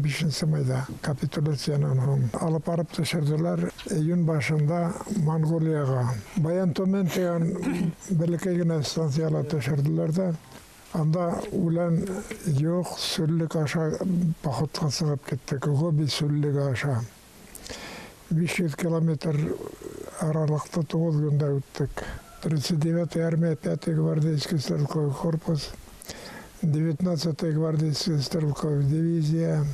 5 майҙа капитуляциянан һуң алып барып төшөрҙөләр июнь башында Монголияға. Баян-Тумен тигән бәләкәй генә станцияла төшөрҙөләр ҙә, анда үлән юҡ, сүллек аша походҡа сығып киттек, Гоби сүллеге аша. 500 километр аралыҡты 9 көндә үттек. 39-я армия, 5-й гвардейский стрелковый корпус, 19-я гвардейская стрелковая дивизия,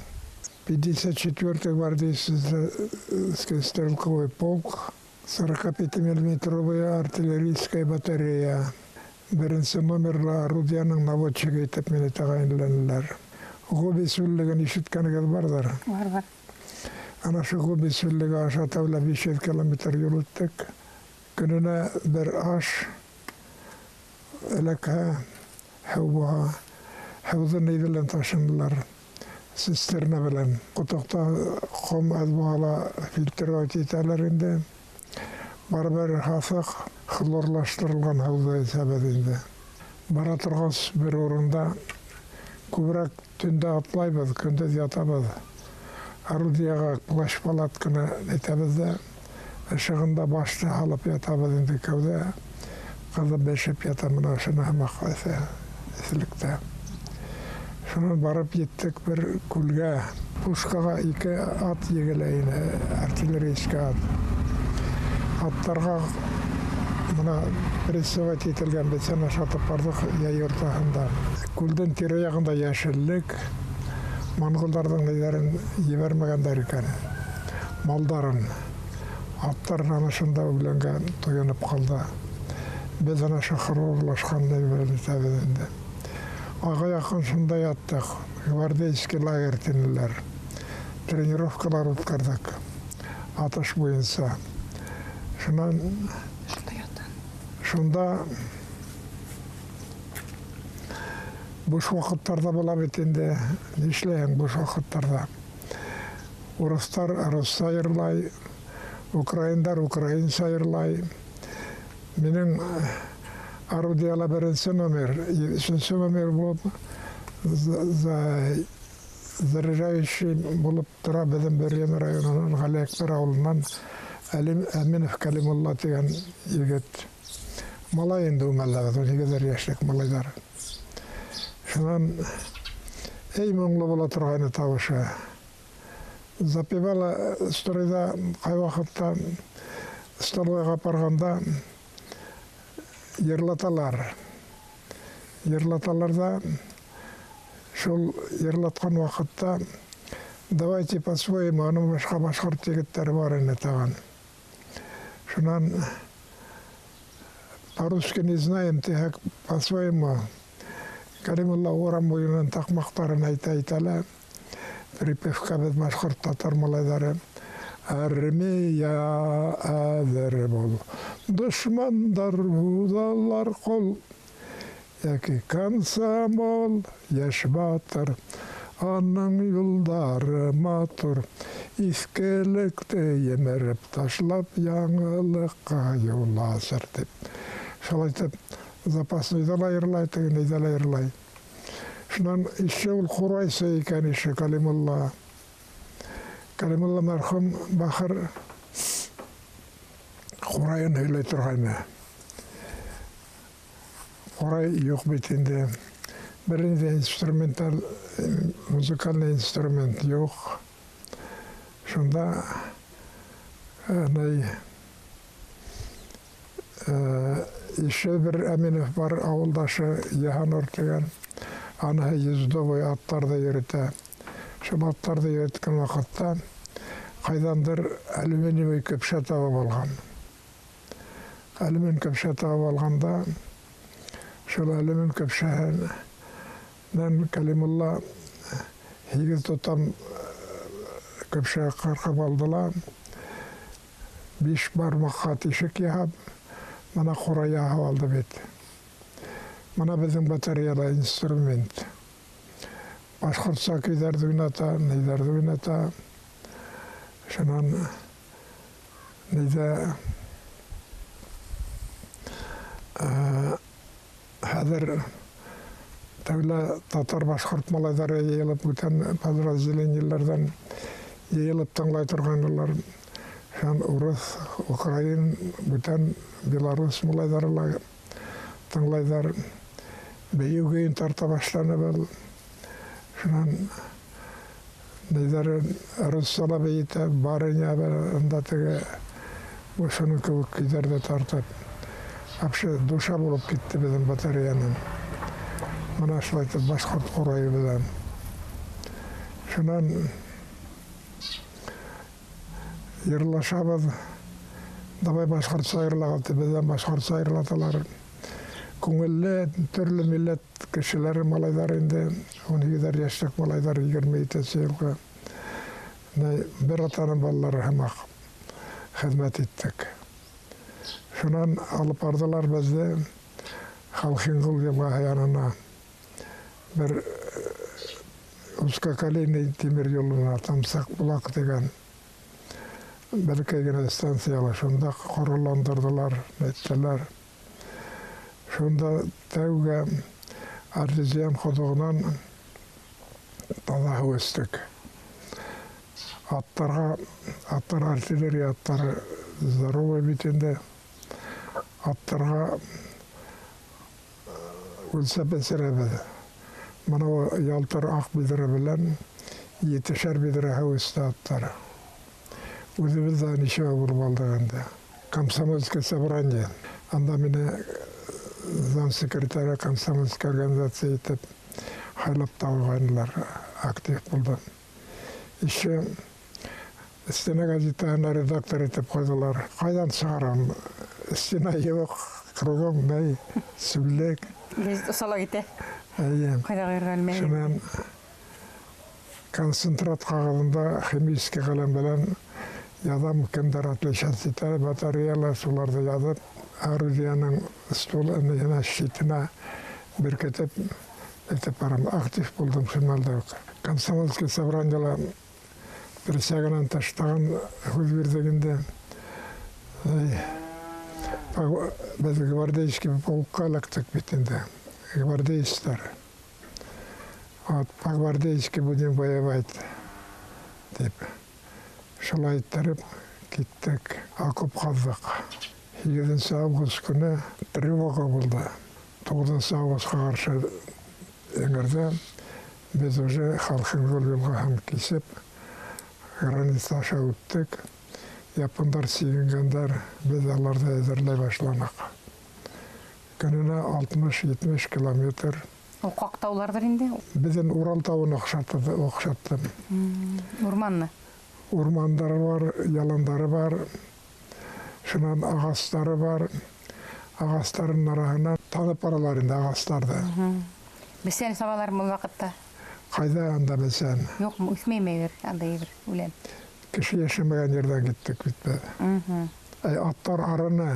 54-й гвардейский стрелковый полк, 45-миллиметровая артиллерийская батарея. Беренсе номерлы орудияның наводчигы итеп мине тәғәйенләнеләр. Гоби сүллеген ишеткәнегеҙ барҙыр? Бар, бар. Ана ошо Гоби сүллеге аша тәүлә 500 километр юл үттек. Көнөнә бер аш эләкһә, һыу буһа, һыуҙы ни белән ташынылар? Цистерна белән. Ҡотоҡта ҡом әҙ буһа ла фильтровать итәләр инде. Барыбер һаҫыҡ, хлорлаштырылған һыуҙы эсәбеҙ инде. Бара торғас бер урында күберәк төндә атлайбыҙ, көндөҙ ятабыҙ. Орудияға плащ-палатканы әйтәбеҙ ҙә, ышығында башты һалып ятабыҙ инде, кәүҙә ҡыҙып бешеп ята, мына ошоно һымаҡ эҫелектә. Шунан барып еттек бер күлгә. Пушкаға 2 ат егелә ине, артиллерийский ат. Аттарға мына прессовать ителгән бесән ашатып барҙыҡ йәй уртаһында. Күлдең тирә-яғында йәшеллек, монголдарҙың нейҙәрен ебәрмәгәндәр икән, малдарын. Аттар ана шунда үләнгә туйынып ҡалды. Беҙ ана ошо хорлашҡан ни белән итәбеҙ инде. Айға яҡын шунда яттыҡ. Гвардейский лагерь тинеләр. Тренировкалар үткәрҙек атыш буйынса. Шунан шунда буш ваҡыттарҙа була бит инде. Нишләйһең буш ваҡыттарҙа? Урыҫтар русса йырлай, украиндар украинса йырлай. Минең орудияла беренсе номер, өсөнсө номер булып, заряжающий булып тора беҙҙең Бөрйән районынан Ғәлиәкбәр ауылынан Әминов Кәлимулла тигән егет. Малай инде ул мәлдә, ун һигеҙәр йәшлек малайҙар. Шунан эй моңло була торғайны тауышы. Запевала стройҙа ҡай ваҡытта столовойға барғанда йырлаталар. Йырлаталар ҙа, шул йырлатҡан ваҡытта давайте по-своему, уның башҡа башҡорт егеттәре бар ине тағын. Шунан по-русски не знаем, тиһәк по-своему. Кәлимулла урам буйынан таҡмаҡтарын әйтә-әйтә лә, припевка беҙ башҡорт татар малайҙары. Армия әҙер бул, дошмандар буҙалар ҡол, йәки комсомол йәш батыр, аның юлдары матур, иҫкелекте емереп ташлап яңылыҡҡа юл асыр тип. Шулай итеп запасныйҙа ла йырлай, тегенейҙә лә йырлай. Шунан ише ул ҡурайсы икән ише Кәлимулла. Кәлимулла мәрхүм бахыр ҡурайын һөйләй торғайны. Ҡурай юҡ бит инде. Бер ниндәй инструменталь, музыкальный инструмент юҡ. Шунда ни, ише бер Әминов бар, ауылдашы Йыһанур тигән. Аныһы ездовый аттарҙы йөрөтә. Шул аттарҙы йөрөткән ваҡытта ҡайҙандыр алюминиевый көпшә табып алған. Алюмин көпшә табып алғанда, шул алюмин көпшәһенән Кәлимулла 8 тотам көпшә ҡырҡып алды ла, 5 бармаҡҡа тишек яһап, мына ҡурай яһап алды бит. Мына беҙҙең батареяла инструмент. Башҡортса көйҙәрҙе уйната, ниҙәрҙе уйната. Шунан ниҙә, хәҙер Тәүлә татар-башҡорт малайҙары йыйылып, бүтән подразделениеләрҙән йыйылып тыңлай торғайнылар. Һәм урыҫ, украин, бүтән белорус малайҙары ла тыңлайҙар. Бейеү көйөн тарта башланы был. Шунан нейҙәре русса ла бейетә, барыня ында теге шуның кеүек көйҙәрҙе тартып. Вообще душа булып китте беҙҙең батареяның. Мына шулай итеп башҡорт ҡурайы менән. Шунан йырлашабыҙ. Давай башҡортса йырлағыҙ тип, беҙҙән башҡортса йырлаталар. Күңелле, төрлө милләт кешеләре, малайҙар инде, 18 йәшлек малайҙар, 27 йылғы. Бер атаның балалары һымаҡ хеҙмәт иттек. Шунан алып барҙылар беҙҙе Халхинғол йылғаһы янына, бер узкоколейный тимер юлына, Тамсаҡ-Булаҡ тигән бәләкәй генә станцияла. Шунда ҡоралландырҙылар, әйттеләр. Шунда тәүгә артезиан ҡоҙоғонан таҙа һыу эстек. Аттарға, аттар артиллерия аттары здоровый бит инде. Аттарға үлсәп эсерәбеҙ. Мына ялтыр аҡ биҙрә белән етешәр биҙрә һыу эсте аттары. Үҙебеҙ ҙә нисәү булып алдыҡ инде. Комсомольское собрание. Анда мине замсекретаря комсомольской организации итеп һайлап та ҡуйғайнылар. Актив булдым. Еще Стена газетаһына редактор итеп ҡуйҙылар. Ҡайҙан сығарам? Стена юҡ, кругом ней, сүллек. Гәзит осала китә. Эйе. Ҡайҙа ҡуйырға белмәйем. Шунан концентрат ҡағыҙында химический ҡәләм белән яҙам, кемдәр отличаться итә, батареяла, шуларҙы яҙып, орудияның стол янына щитына беркетеп әйтеп барам. Актив булдым шул мәлдә үк. Комсомольский собраниела присягынан таштаған һүҙ бирҙек инде. Беҙ гвардейский полкка эләктек бит инде. Гвардейцтар. Вот, по гвардейски будем воевать, тип. Шулай иттереп киттек, окоп ҡаҙҙыҡ. 8 август көнө тревога булды. 9 августҡа ҡаршы эңерҙә беҙ уже Халхинғол йылғаһын кисеп, граница аша үттек. Япондар сигенгәндәр, беҙ аларҙы әҙерләй башланыҡ. Көнөнә 60-70 километр. Ул ҡаҡ тауларҙыр инде? Беҙҙең Урал тауын оҡшатты. Урманны? Урмандары бар, яландары бар, шунан ағастары бар. Ағастарының араһынан танып баралар инде ағастарҙы. Бесән сабалармы ул ваҡытта? Ҡайҙа анда бесән? Юҡ, үҫмәйме бер, анда бер үлән? Кеше йәшәмәгән ерҙән киттек бит беҙ. Әй, аттар арыны,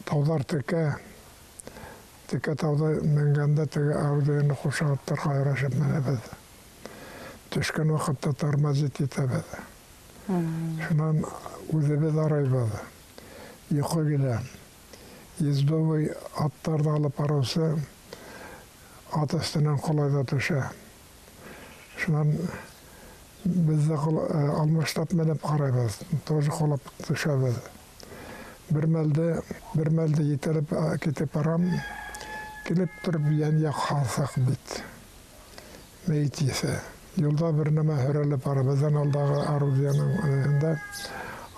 тауҙар текә. Текә тауҙа менгәндә теге орудиены ҡушып аттарға ярашып менәбеҙ. Төшкән ваҡытта тормозить итәбеҙ. Шунан үҙебеҙ арайбыҙ. Йоҡо килә. Ездовый аттарҙы алып барыусы ат өҫтөнән ҡолай ҙа төшә. Шунан беҙ ҙә алмашлап менеп ҡарайбыҙ, тоже ҡолап төшәбеҙ. Бер мәлде етелеп китеп барам, килеп тороп йән яҡ һаҫыҡ бит. Мәйет еҫе. Юлда бер нәмә һөрәлеп бара, беҙҙән алдағы орудиеның өңөндә,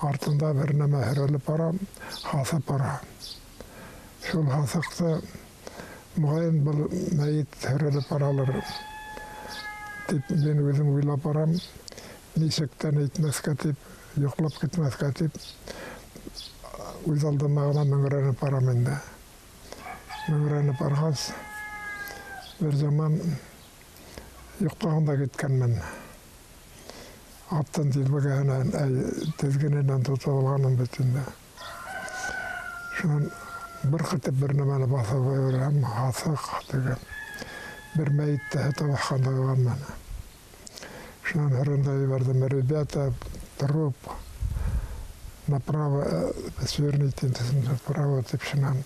артында бер нәмә һөрәлеп бара, һаҫып бара. Шул һаҫыҡты моғайын был мәйет һөрәлеп баралыр тип мин үҙем уйлап барам. Нисектән әйтмәҫкә тип, йоҡлап китмәҫкә тип, үҙ алдыма ғына мөңрәнеп барам инде. Мөңрәнеп барғас, бер заман йоҡлаған да киткәнмен. Аттың дилбегәһенән, әй, теҙгененән тотоп алғанмын бит инде. Шунан бер ҡытып бер нәмәне баҫып ебәрәм, һаҫыҡ тигән. Бер мәйетте һытып баҫҡандай булғанмын. Шунан һөрөндә ебәрҙем, ребята, труп, направо сверните, направо тип шунан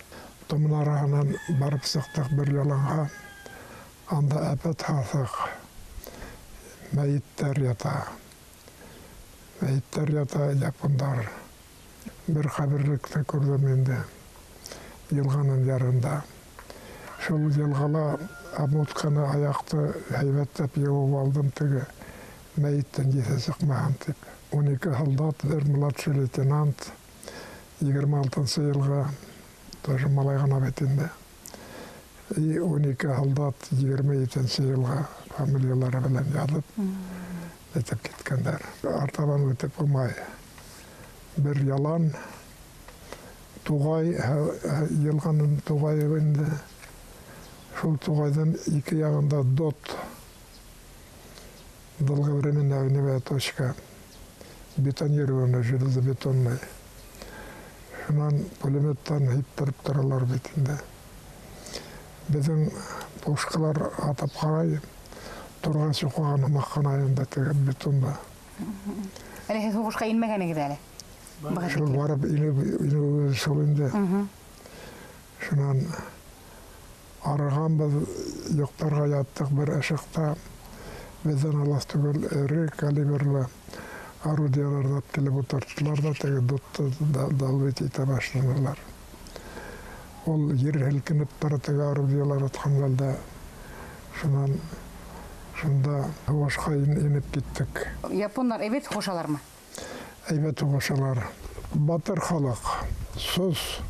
томон араһынан барып сыҡтыҡ бер яланға. Анда әпәт һаҫыҡ, мәйеттәр ята. Мәйеттәр ята, япондар. Бер ҡәберлекте күрҙем инде, йылғаның ярында. Шул йылғала обмотканы, аяҡты һәйбәтләп йыуып алдым, теге мәйеттән еҫе сыҡмаһын тип. 12 һалдат, бер младший лейтенант, 26-нсы йылға, тоже малай ғына бит инде. И 12 һалдат 27-нсе йылға фамилиялары белән яҙып, әйтеп киткәндәр. Артабан үтеп булмай. Бер ялан, туғай, йылғаның туғайы инде. Шул туғайҙың ике яғында дот, долговременная огневая точка, бетонированная, железобетонная. Шунан пулеметтан һиптереп торалар бит инде. Беҙҙең пушкалар атып ҡарай, торға суҡаған һымаҡ ҡына инде теге бетонда. Әле һеҙ һуғышҡа инмәгәнегеҙ әле? Шул барып инеүебеҙ шул инде. Шунан арығанбыҙ, йоҡтарға яттыҡ бер ышыҡта. Беҙҙән алыҫ түгел эре калибрлы орудияларҙы алып килеп ултырттылар ҙа теге дотты долбить итә башланылар. Ул ер һелкенеп тора теге орудиялар атҡан мәлдә. Шунан шунда һуғышҡа инеп киттек. Япондар әйбәт һуғышалармы? Әйбәт һуғышалар. Батыр халыҡ, сос,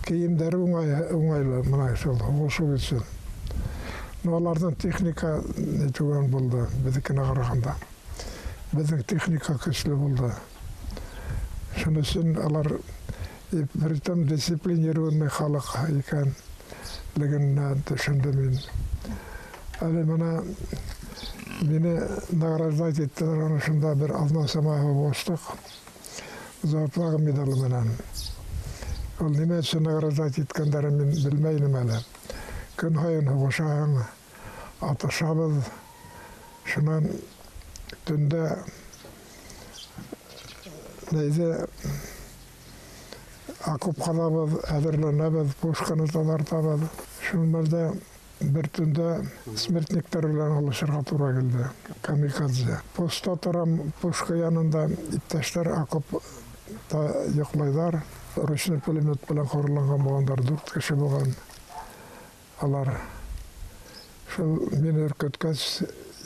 кейемдәре уңайлы, мына шул һуғышыу өсөн. Но уларҙың техника түбән булды, беҙҙекенә ҡарағанда. Беҙҙең техника көслө булды. Шуның өсөн улар притом дисциплинированный халыҡ икәнлегенә төшөндөм мин. Әле мына мине награждать иттеләр, ана шунда бер аҙна самаһы һуғыштыҡ. За отвагу медалы менән. Ул нимә өсөн награждать иткәндәрен мин белмәйем әле. Көн һайын һуғышаһың, атышабыҙ. Шунан төндә нәйҙе окоп ҡаҙабыҙ, әҙерләнәбеҙ, пушканы таҙартабыҙ. Шул мәлдә бер төндә смертниктар белән алышырға тура килде. Камикадзе. Постта торам, пушка янында иптәштәр окопта йоҡлайҙар. Ручной пулемет белән ҡоралланған булғандар, 4 кеше булған. Алар шул мине өркөткәс,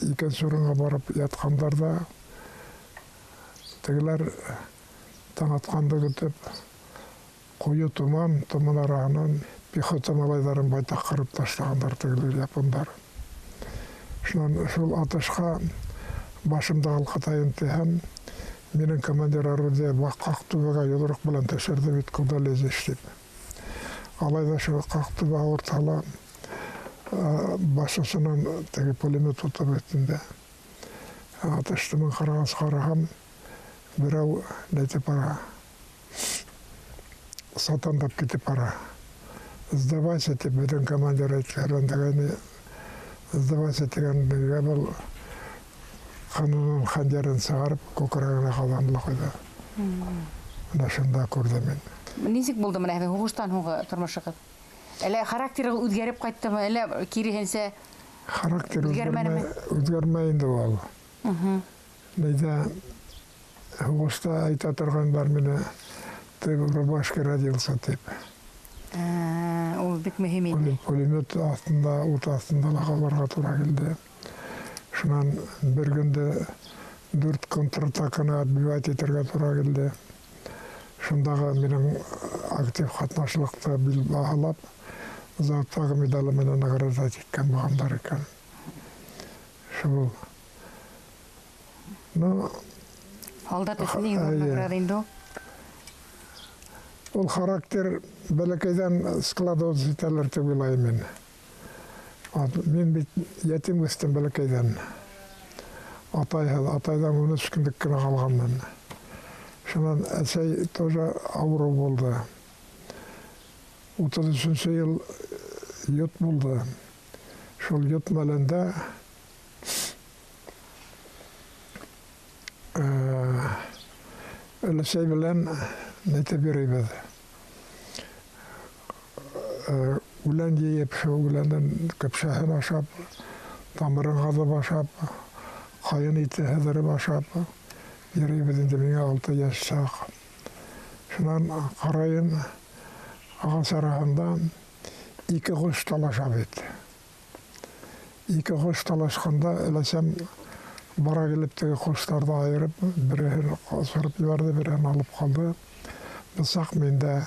икенсе урынға барып ятҡандар ҙа, тегеләр таң атҡанды көтөп, ҡуйы томан, томан араһынан пехота малайҙарын байтаҡ ҡырып ташлағандар тегеләр япондар. Шунан шул атышҡа башымды ҡалҡытайым тиһәм, минең командир орудия ҡаҡ түбәгә йоҙроҡ белән төшөрҙө бит, куда лезешь тип. Алай ҙа шул ҡаҡ түбә ауыртһа баш осонан теге пулемет тотоп бит инде. Атышты мин ҡарағас ҡараһам, берәү нәйтеп бара, сатандап китеп бара. Сдавайся тип беҙҙең командир әйткән, сдавайся тигәнгә был ҡанынан хәнйәрен сығарып, күкрәгенә ҡаҙанлы ҡуйҙы. Мына шунда күрҙем мин. Нисек булды мына һеҙҙең һуғыштан һуңғы тормошоғоҙ? Әллә характерығыҙ үҙгәреп ҡайттымы, әллә киреһенсә? Характер үҙгәрмәнеме? Үҙгәрмәй инде ул. Нейҙә һуғышта әйтә торғандар мине, ты в рубашке родился тип. Ул бик мөһим инде. Пулемет аҫтында, ут аҫтында ла ҡалырға тура килде. Шунан бер көндө 4 контратаканы отбивать итергә тура килде. Шундағы минең актив ҡатнашлыҡты баһалап, За отвагу медалы менән награждать иткән булғандар икән. Шул. Ну, һалдат өсөн иң ҙур награда инде ул. Ул характер бәләкәйҙән складываться итәләр тип уйлайым мин. Мин бит ятим үҫтем бәләкәйҙән. Атайҙан 13 көнлөк кенә ҡалғанмын. Шунан әсәй тоже ауырыу булды. 33-нсе йыл йот булды. Шул йот мәлендә өләсәй белән нәйтеп йөрөйбөҙ. Үлән йыйып, шул үләндән көпшәһен ашап, тамырын ҡаҙып ашап, ҡайын ите һыҙырып ашап йөрөйбөҙ инде, миңә 6 йәш саҡ. Шунан ҡарайым, ағас араһында 2 ҡош талаша бит. 2 ҡош талашҡанда өләсәм бара килеп теге ҡоштарҙы айырып, береһен осороп ебәрҙе, береһен алып ҡалды. Бысаҡ миндә.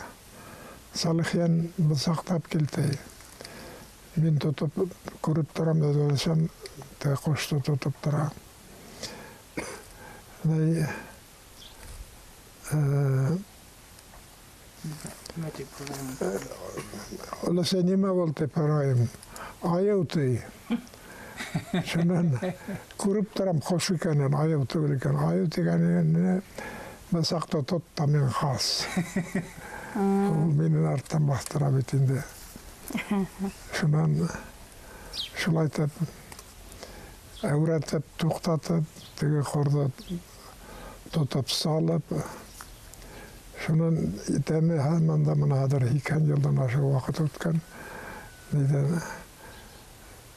Салихйән бысаҡтап килте. Мин тотоп күреп торам, өләсәм теге ҡошто тотоп тора. Өләсәй нимә булды тип һорайым. Айыу ти. Шунан күреп торам ҡош икәнен, айыу түгел икән. Айыу тигәнен бысаҡты тот та мин хас. Ул мине арттан баҫтыра бит инде. Шунан шулай итеп әүрәтеп, туҡтатып, теге ҡорҙо тотоп салып, шунан тәме һаман да мына хәҙер 80 йылдан ашыу ваҡыт үткән, нидән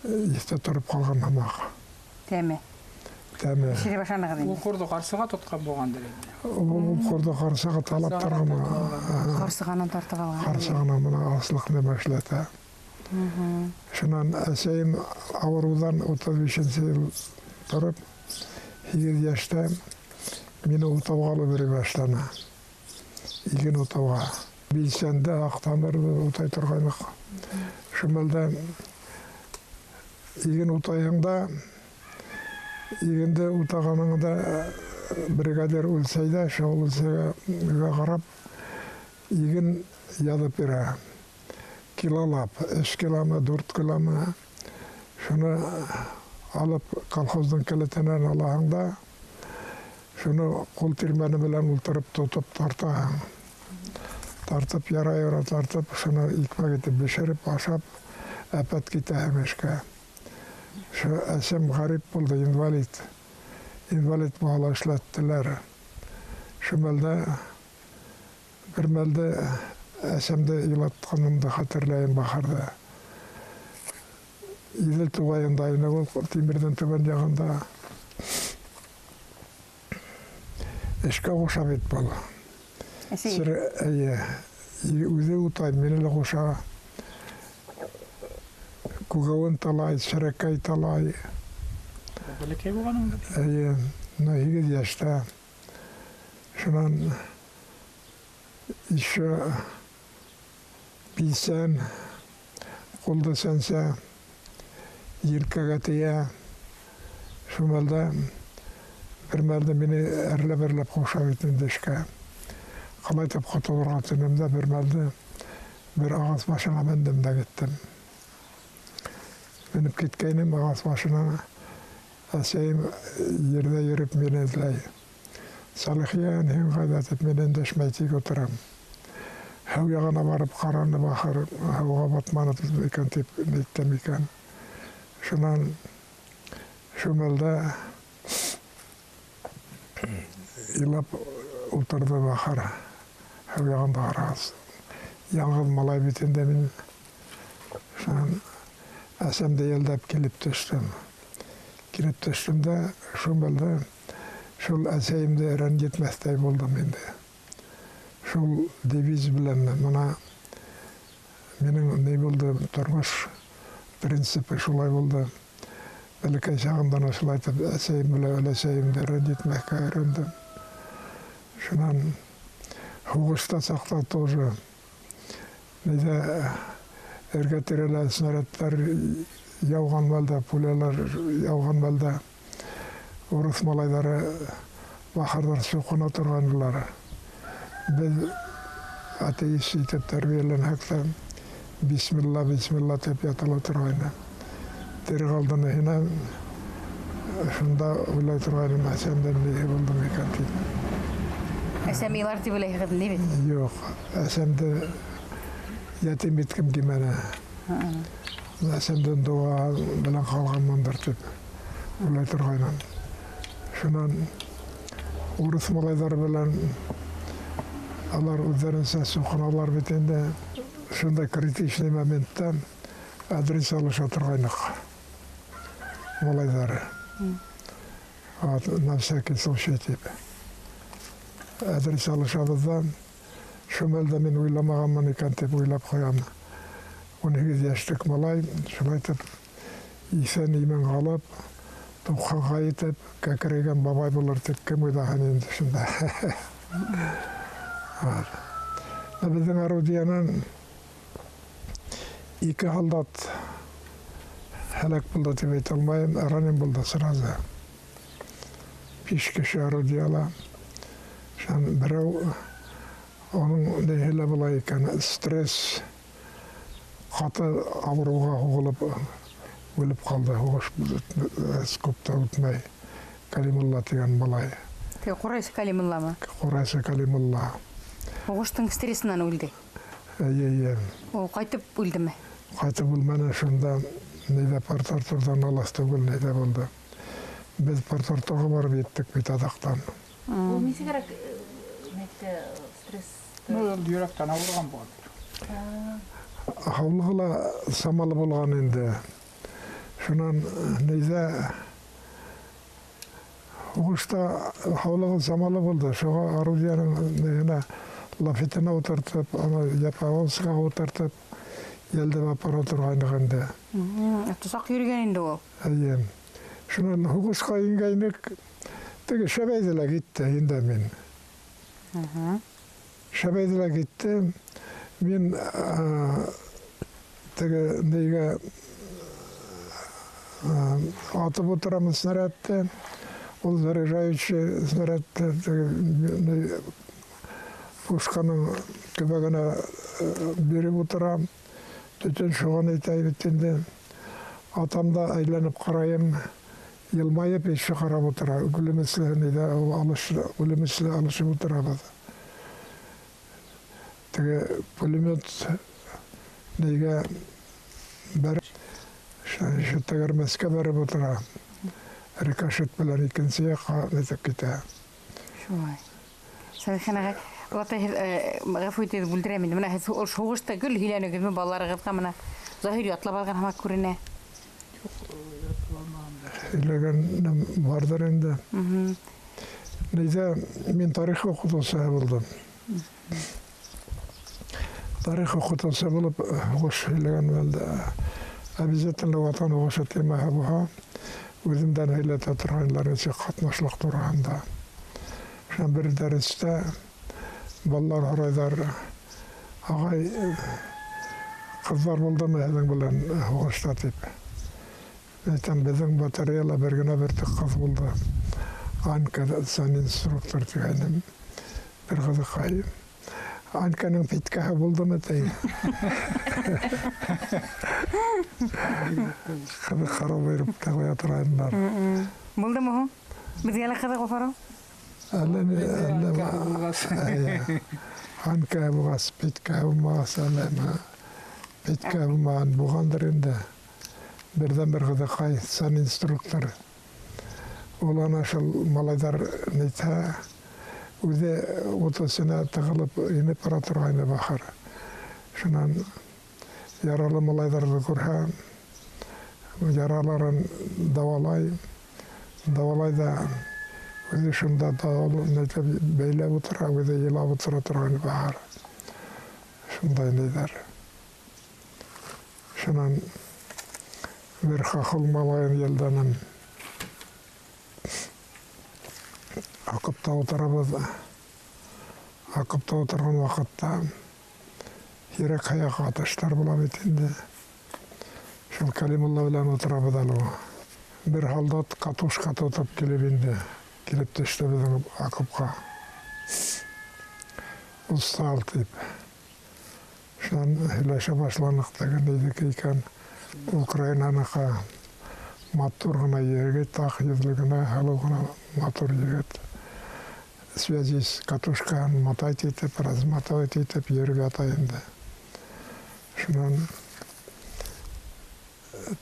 иҫтә тороп ҡалған һымаҡ. Тәме. Тәме. Бешерә башланығыҙ инде. Ул ҡорҙо ҡарсыға тотҡан булғандыр инде. Ул ҡорҙо ҡарсыға талап торған. Ҡарсығанан тартып алған. Ҡарсығанан мына аслыҡ нәмә эшләтә. Шунан әсәйем ауырыуҙан 35 йыл тороп, 8 йәштә мине утауға алып йөрөй башланы. Иген утауға. Билсәндә аҡтанырбыҙ, утай торғайныҡ. Шул мәлдә иген утайһың да, игенде утағаныңда бригадир үлсәй ҙә, шул үлсәгә ҡарап иген яҙып бирә. Килолап, 3 киломы, 4 киломы. Шуны алып колхоздың келетенән алаһың да, шуны ҡул тирмәне белән ултырып тотоп тартаһың. Тартып, яра-яра тартып, шуны икмәк итеп бешереп, ашап, әпәт китәһең эшкә. Шу әсәм ғәрип булды, инвалид. Инвалид була эшләттеләр. Шу мәлдә, бер мәлдә әсәмде илатҡанымды хәтерләйем бахырҙы. Иҙел туғайында ине ул, Тимерҙең түбән яғында. Эшкә ҡуша бит был. Әсәй? Эйе, үҙе утай, мине лә ҡуша. Күгәүен талай, серәкәй талай. Бәләкәй булғаныңда? Эйе, 8 йәштә. Шунан еще билсән, ҡулды сәнсә, елкәгә тейә. Шул мәлдә, бер мәлдә мине әрләп-әрләп ҡуша бит инде эшкә. Ҡалай итеп ҡотолорға тинем дә, бер мәлде бер ағас башына мендем дә киттем. Менеп киткәйнем ағас башына, әсәйем ерҙә йөрөп мине эҙләй. Салихйән, һин ҡайҙа тип мин өндәшмәй тик ултырам. Һыу яғына барып ҡараны бахыр, һыуға батманы икән тип әйттем икән. Шунан шул мәлдә илап ултырҙы бахыр, һыу яғында ҡарағас. Яңғыҙ малай бит инде мин. Шунан әсәмде йәлдәп килеп төштөм. Килеп төштөм дә шул мәлдә шул әсәйемде рәнйетмәҫтәй булдым инде. Шул девиз белән мына минең ни булды, тормош принципы шулай булды. Бәләкәй сағымдан шулай итеп әсәйем белән өләсәйемде рәнйетмәҫкә өйрәндем. Шунан һуғышта саҡта тоже нидә эргә тирәлә снарядтар яуған мәлдә, пулялар яуған мәлдә урыҫ малайҙары бахырҙар суҡына торғанлар. Беҙ атеист итеп тәрбиәләнһәк тә, бисмилла, бисмилла тип ятыла торғайны. Тере ҡалдыны һинәм, шунда уйлай торғайным, әсәмдән ни булдым икән тип. Әсәм илар тип уйлайһығыҙ ни бит? Юҡ, әсәмде ятим иткем килмәне. Әсәмдән доға белән ҡалғанмындыр тип уйлай торғайным. Шунан урыҫ малайҙары белән алар үҙҙәренсә суҡыналар бит инде. Шундай критичный моментта адрес алыша торғайныҡ малайҙар. Вот, на всякий случай тип. Адрес алышабыҙ ҙа, шул мәлдә мин уйламағанмын икән тип уйлап ҡуям. 18 йәшлек малай, шулай итеп иҫән-имен ҡалып, 90-ға етеп, кәкерәйгән бабай булыр тип кем уйлаһын инде шунда. Беҙҙең орудиянан 2 һалдат һәләк булды тип әйтә алмайым, ранен булды сразу. 5 кеше орудияла. Шунан берәү уның ниһе лә була икән, стресс ҡаты ауырыуға һуғылып үлеп ҡалды, һуғыш күп тә үтмәй. Калимулла тигән малай. Ҡурайсы Калимулламы? Ҡурайсы Калимулла. Һуғыштың стрессынан үлде? Эйе, эйе. Ул ҡайтып үлдеме? Ҡайтып үлмәне, шунда нейҙә Порт-Артурҙан алыҫ түгел, нейҙә булды. Беҙ Порт-Артурға барып еттек бит аҙаҡтан. Ул нисегерәк нәтә стресс? Ну, ул йөрәктән ауырған булған. Һаулығы ла самалы булған инде. Шунан нейҙә һуғышта һаулығы самалы булды. Шуға орудияның нейенә лафетына ултыртып, аны япауызға ултыртып, йәлдәп апара торғайныҡ инде. Тосаҡ йөрөгән инде ул. Эйе. Шунан һуғышҡа ингәйнек, теге шәбәйҙе лә китте инде мин. Шәбәйҙе лә китте. Мин теге нейгә атып ултырам снарядты. Ул заряжающий снарядты теге пушканың көбәгенә биреп ултырам. Төтөн шуған итә бит инде. Атам да әйләнеп ҡарайым, йылмайып ишек ҡарап ултыра. Үлемесле нейҙә үлемесле алышып ултырабыҙ. Теге пулемет нейгә бәреп, шул тәгәрмәскә бәреп ултыра. Рикошет белән икенсе яҡҡа нитеп китә. Шулай. Сәлиххан ағай, олатай, һеҙ, ғәфү итегеҙ, бүлдерәм инде. Бына һеҙ ул һуғышта гел һөйләнегеҙме балаларығыҙға? Бына Заһир ятлап алған һымаҡ күренә. Юҡ, ятлап алмаған да. Һөйләгәнем барҙыр инде. Нейҙә мин тарих уҡытыусыһы булдым. Тарих уҡытыусы булып һуғыш һөйләгән мәлдә обязательно Ватан һуғышы темаһы булһа, үҙемдән һөйләтә торғайнылар нисек ҡатнашлыҡ тураһында. Шунан бер дәрестә балалар һорайҙар: ағай, ҡыҙҙар булдымы һеҙҙең белән һуғышта тип. Әйтәм, беҙҙең батареяла бер генә бөртөк ҡыҙ булды. Анка санинструктор тигәйнем. Бер ҡыҙыҡай. Анканың Петкаһы булдымы ти? Ҡыҙыҡ һорау биреп тә ҡуя торғайнылар. Булдымы һуң? Беҙгә лә ҡыҙыҡ ул һорау. Әллә ни, әллә Анка булғас, Петка булмағас, әллә ни. Петка булмаған булғандыр инде. Берҙән-бер ҡыҙыҡай, санинструктор. Ул ана шул малайҙар нитһә, үҙе ут эсенә тығылып инеп бара торғайны бахыр. Шунан яралы малайҙарҙы күрһә, яраларын дауалай, дауалай ҙа үҙе шунда нитеп бәйләп ултыра, үҙе илап ултыра торғайны бахыр. Шундай ниҙәр. Шунан бер хахыл малайын йәлдәнем. Окопта ултырабыҙ. Окопта ултырған ваҡытта һирәк-һаяҡ атыштар була бит инде. Шул Калимулла белән ултырабыҙ әле ул. Бер һалдат катушка тотоп килеп инде, килеп төштө беҙҙең окопҡа. Устал тип. Шунан һөйләшә башланыҡ, теге нейҙеке икән, Украинаныҡы. Матур ғына егет, аҡ йөҙлө генә, һылыу ғына матур егет. Связист катушкаһын мотать итеп, размотать итеп йөрөп ята инде. Шунан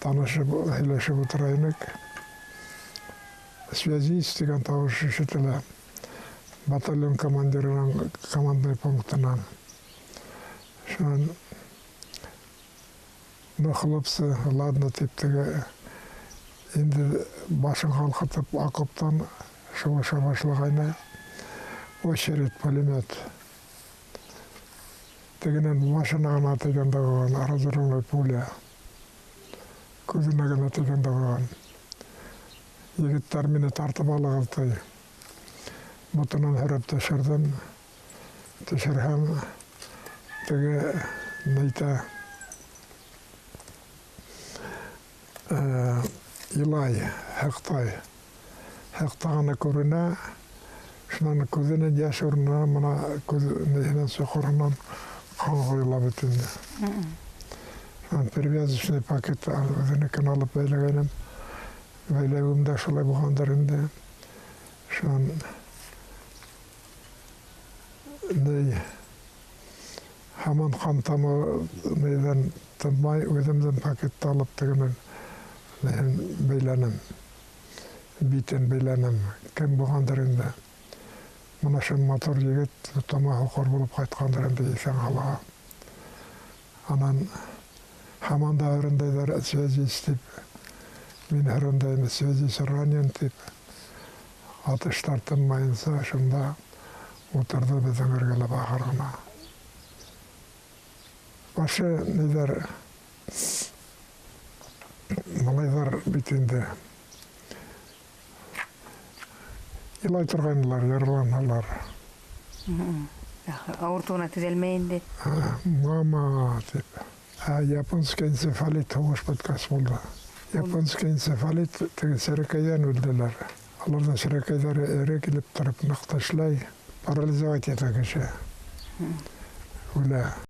танышып, һөйләшеп ултыра инек. Связист тигән тауыш ишетелә. Батальон командирынан, командный пунктынан. Шунан Ну, хлопцы, ладно, тип теге инде башын ҡалҡытып окоптан шыуыша башлағайны. Очередь, пулемет. Тегенән башына ғына тейгән дә ҡуйған, разрывной пуля. Күҙенә генә тейгән дә ҡуйған. Егеттәр, мине тартып алығыҙ, ти. Ботонан һөрөп төшөрҙөм. Төшөрһәм, теге нәйтә, илай, һыҡтай. Һыҡтағаны күренә, шунан күҙенән йәш урынына бына күҙ ниһенән соҡоронан ҡан ҡойола бит инде. Шунан перевязочный пакет үҙенекен алып бәйләгәйнем. Бәйләүем дә шулай булғандыр инде. Шунан ни һаман ҡан тамы ниҙән тынмай, үҙемдең пакетты алып тегенең ниһен бәйләнем. Битен бәйләнем. Кем булғандыр инде. Мына шул матур егет тома һуҡыр булып ҡайтҡандыр инде иҫән ҡалаға. Анан һаман да һөрөндәйҙәр связист тип. Мин һөрөндәйем, связист ранен тип. Атыштар тынмайынса шунда ултырҙы беҙҙең эргәлә бахыр ғына. Башы ниҙәр, малайҙар бит инде илай торғайнылар, яраланалар. Ауыртыуына түҙәлмәй инде. Мама тип. Ә японский энцефалит һуғыш бөткәс булды. Японский энцефалит теге серәкәйҙән үлделәр. Уларҙың серәкәйҙәре эре килеп тороп ныҡ ташлай, парализовать итә кеше. Үлә.